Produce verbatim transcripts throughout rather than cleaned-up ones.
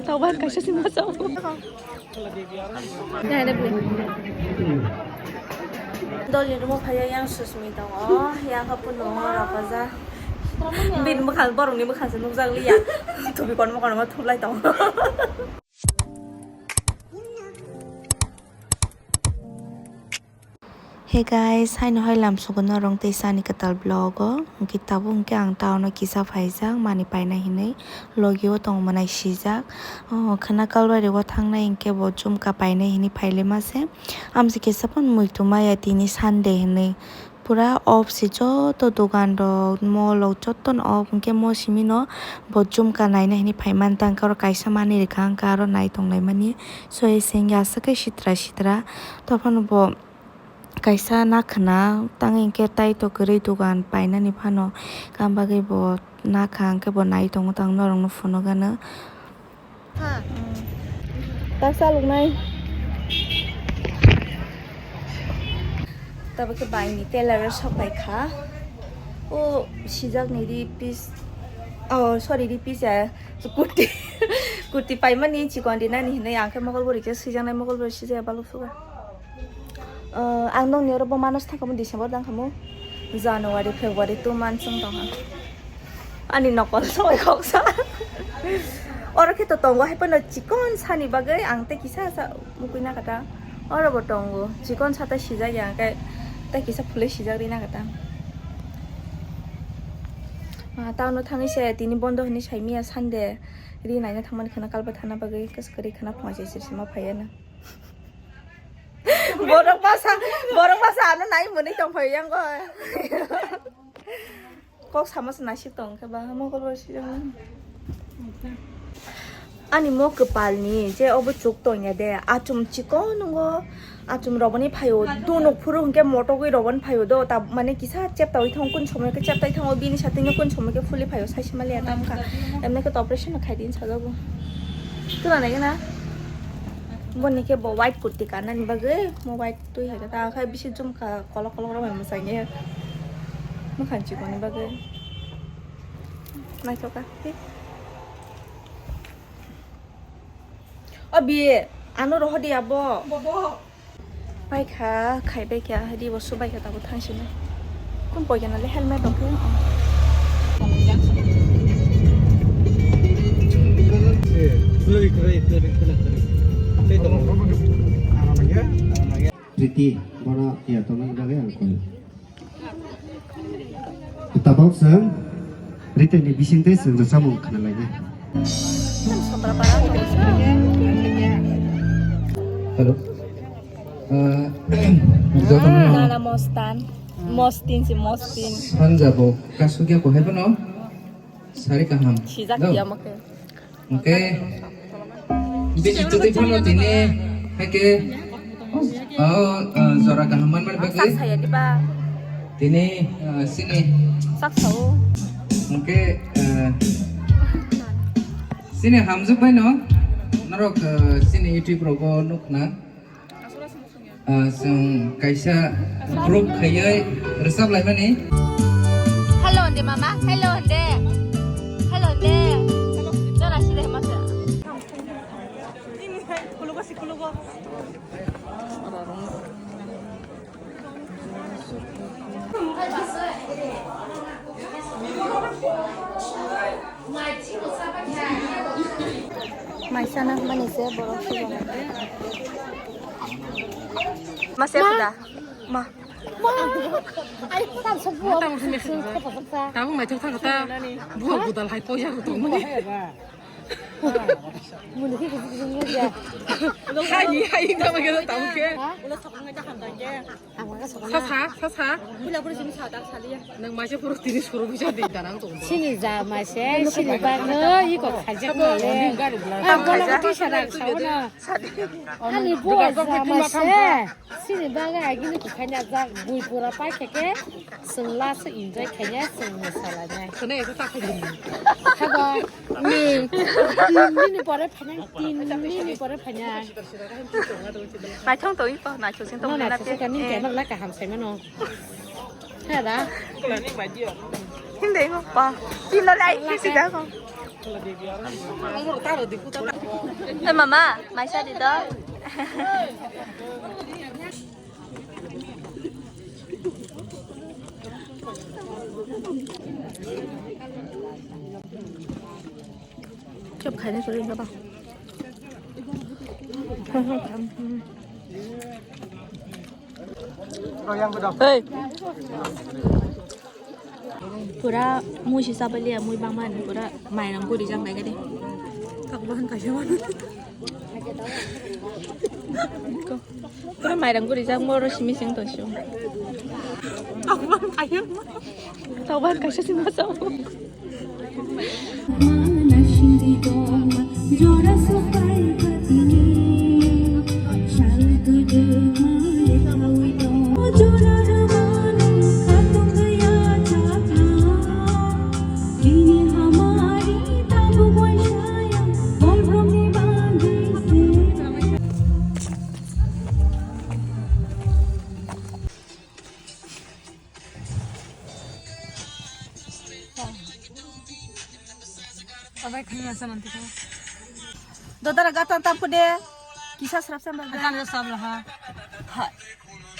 Tauban kaisa sima sao. Dol ni room o phaiya yang Susmi tongo, yang kha puno rapaja. Bin bwkhang, borok ni bwkhang se nukjak liya. Thubi kono kono thublai tongo. Hey guys, haino hai lamsugo norong tei sani kwtal vlog o. Hwnkhe tabuk hwnkhe ang town o kisa phaijak mani paina hinwi. Logi o tongmani sijak. O khwna kalbari o thangnai hwnkhe bo jumka painai hinwi phailema se. Amsi kisa phano muitu maya tini Sunday hinwi. Pura off se joto dogan rok, mall rok joto no off hwnkhe mo simi no bo jumka naina hinwi phaimani tangkhe oro kaisa manwi rikha hwnkhe aro nai tonglaimani. So, sengya aswk khe sitra sitra. Tophano bo kaisa nakhwna tang hinkhe tai to kwrwi dogan painani phano. Kam bagwi bo nakha hinkhe bo nai tongo tang norokno phunukgano. Tang saluknai. Tabuk khe bai ni tailor o sok pai kha. O sijak ni ri piece. Oh, sorry, ri piece ya. Kurti. Kurti paimani chikon rinani hinwi ang khe mokol bwrwi khe swijaknai, mokol bwrwi swijak ya baluk suga. Uh, ang nokni oro bo manos thangkhamu December dangkhamu January, February two months wng tongkha. Ani nokol soi khoksa. Oro khe to tongo hai phano chikon sani bagwi ang tei kisa sa mukui na kata. Oro bo tongo chikon sa tai sijak ya khe tei kisa phulwi sijak ri na kata. Ah, town o thangwi se tini bondo hinwi saimanya Sunday ri naina thangmani khwna kalba thana bagwi kwswk kwrwi khwna phunga se se ma phaiya na. Borok masa, borok masa ano nai mwnwi tong phai yang go. Kok sama se nasik tong khe ba mokol bo si. Ani mo kwpal ni je obo chuk tong ya de, achum chikon ngo, achum roboni phaio, dunuk phuru hwnkhe motogwi roboni phaio do, ta mane kisa cheptawi thang kun somoi khe cheptai thango, bini satwi no kun somoi khe phuli phaio, sai se mali ya tam kha, emne khe operation khai din sajago. Tula nai na. Boni khe bo white kurti kanani bagwi, mo white twi hai khe ta khai bisi jumkha kolok kolok rok bai mwsang ye. Mwkhang chikoni bagwi. Naithok kha. O bi, ano rohor di abo. Bobo. Bai kha, khai bai kha, hadi bo su bai kha tabo thang sini. Kun poi kana le helmet dong khe. Priti, bono ya tongmani bagwi ang koi. Tabok chwng Rita ni bising tei chwng rwchapmung khna lainai. Hello. Ah, jotono Nana Mostan. Mostin si Mostin. Sanja bo kasugya ko hai bono. Sari kaham. Sijak ya mo khe. Hwnkhe bini twtwi phano tini haikhe o, o, jora kaham manmani bagwi. Sak saya diba? Tini, o, sini. Sak sao. Hwnkhe, o, sini hamjwk baino norok, o, sini YouTube rogo nukna. Ah, chwng kaisa group khaiwi rwchap laimani. Hello, hinde mama. Hello, hinde. Hello, hinde. Jora sile masa. Maisana mani se borok sugo. Ma se kuda. Ma. Ma. Ai tam se buo. Tam se buo. Tam mai thang ta. Buo budal hai poya ko tong mani. Muni ki ki ki ya. Hai hai tam ke tam ke. Ha? Sasa, sasa. Nang maise puro tini suru bisa di tanang tong. Sini ja maise, sini bagno iko khajak male. Ah, bola kati sarak sauna. Ani bo ja maise, sini baga agini ko khanya jak bui pura pai keke, sengla se enjoy khanya, seng masala nai. Kene itu tak khajak. Haba, ni, ni, ni pore phanya, ni, ni pore phanya. Naithok tongwi kok, naithok sing tong. Naithok sing tong, ning khe nokla kaham sai mano. Hera. Hinde ngo pa. Tino lai kisi da ko. Hey mama, maisa di do. Chop khaina suri baba. Hey. Pura mui si sabaliya, mui bangmani pura mairang guri jang nai gadi. Pura mairang guri jang moro simi sing to sio. Tauban kaisa sima sao. Dodara gata tam kude. Kisa srap sam bagwi. Gata sab laha. Ha.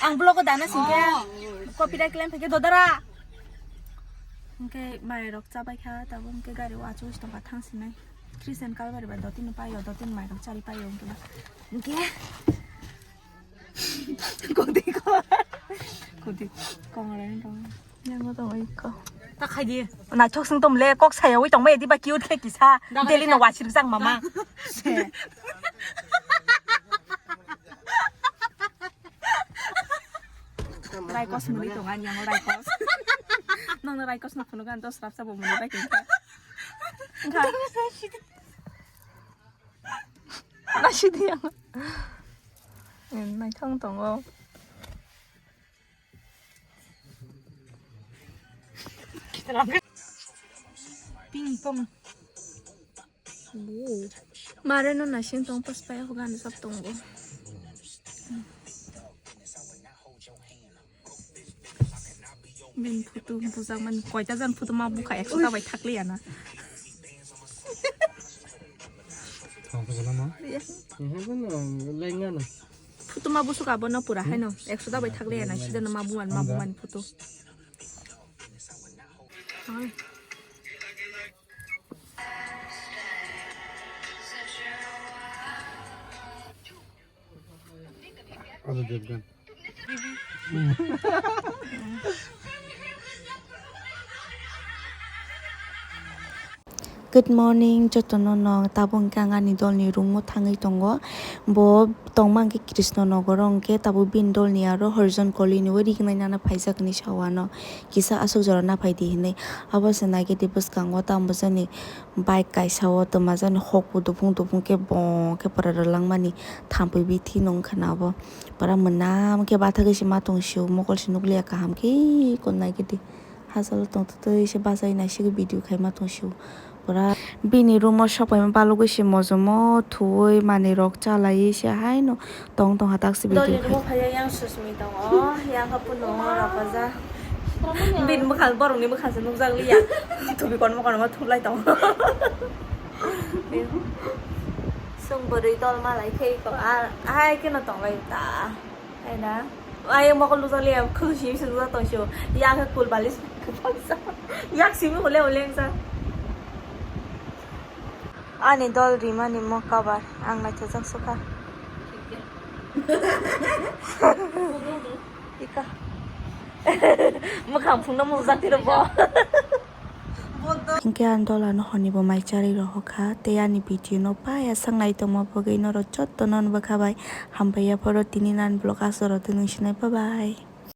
Ang vlog o dana singke. Oh. Copyright claim thake dodara. Hingke mai rok chabai kha, tabo hingke gari o achuk tongkha thang sinai. Christian kalbari ba dotino paio, dotino mai rok chari paio hingke ba. Hingke. Kodi ko. Kodi kongren rong. Yang mo tong iko. Ta khai di. Naithok sing tom le kok saya wi tong mai di ba cute khe kisa. Da, daily da, no da. Wachir jang mama. Da. Se. Raikos muni tong ani yang raikos. Nang raikos no phunu kan dos rap sabo muni bai khe. Enggak. Nasi dia. Naithok tongo. Ping pong. Mare no nasing tong pas paya hugan sab tongo. Bini photo bujak mani koita jan photo ma bukha ekso ta bai thakliya na. Thang thang na ma? Iya. Ehe, no, lenga na. Photo ma busuk abo no pura hai no. Ekso ta bai thakliya na, sida no ma buman, ma buman photo. Hai. Ajay Devgan. Good morning, jotono no. Tabuk hwnkhe ang ani dolni room o thangwi tongo. Bo tongma hwnkhe Krishna Nogoro, hwnkhe tabuk bini dolni aro Horijon Colony o rignai nana phaijak hinwi sao ano. Kisa aswk jora naphai di hinwi. Abo se naikhe di bwskango tamo jani bike kaisa o twma jani hokbo dupung dupung khe bo khe pura rwlangmani thampui bithi nung khana abo. Pura mwnam khe bathagwi se ma tong sio, mokol se nukliya kaham khe kon naikhe di. Hachalo tongtwtwi se bachai naisik video khaima tong sio. Pura bini room o sokpaima balugwi se mojomo thuwi manwi rok chalaiwi se haino tong tong ha tak se video khai. Doli room o phaiya yang Susmi tongo, yang kha puno rapaja. Bini bwkhang, borokni bwkhang se nukjak liya. Thubi kono kono ma thuklai tongo. Chwng bwrwi dol malai khe iko, a, hai kheno tonglai ta. Hai na. Ai mokol nukjak liya, khwng simi se nukjak tong sio. Yang khe cool balis kwbangsa. Yak simi hole hole wngsa. Ani dol rimani mo cover ang naithajak sukha. Ika. Mwkhang phungno mujak tiro bo. Hinkhe ang dol ano hwnwi bo mai charwi rohor kha tei ani video no paya sak nai tongma bagwi norok jotono bwkha bai hambai ya phoro tini nani vlog aswk rw twi nung sinai bye bye.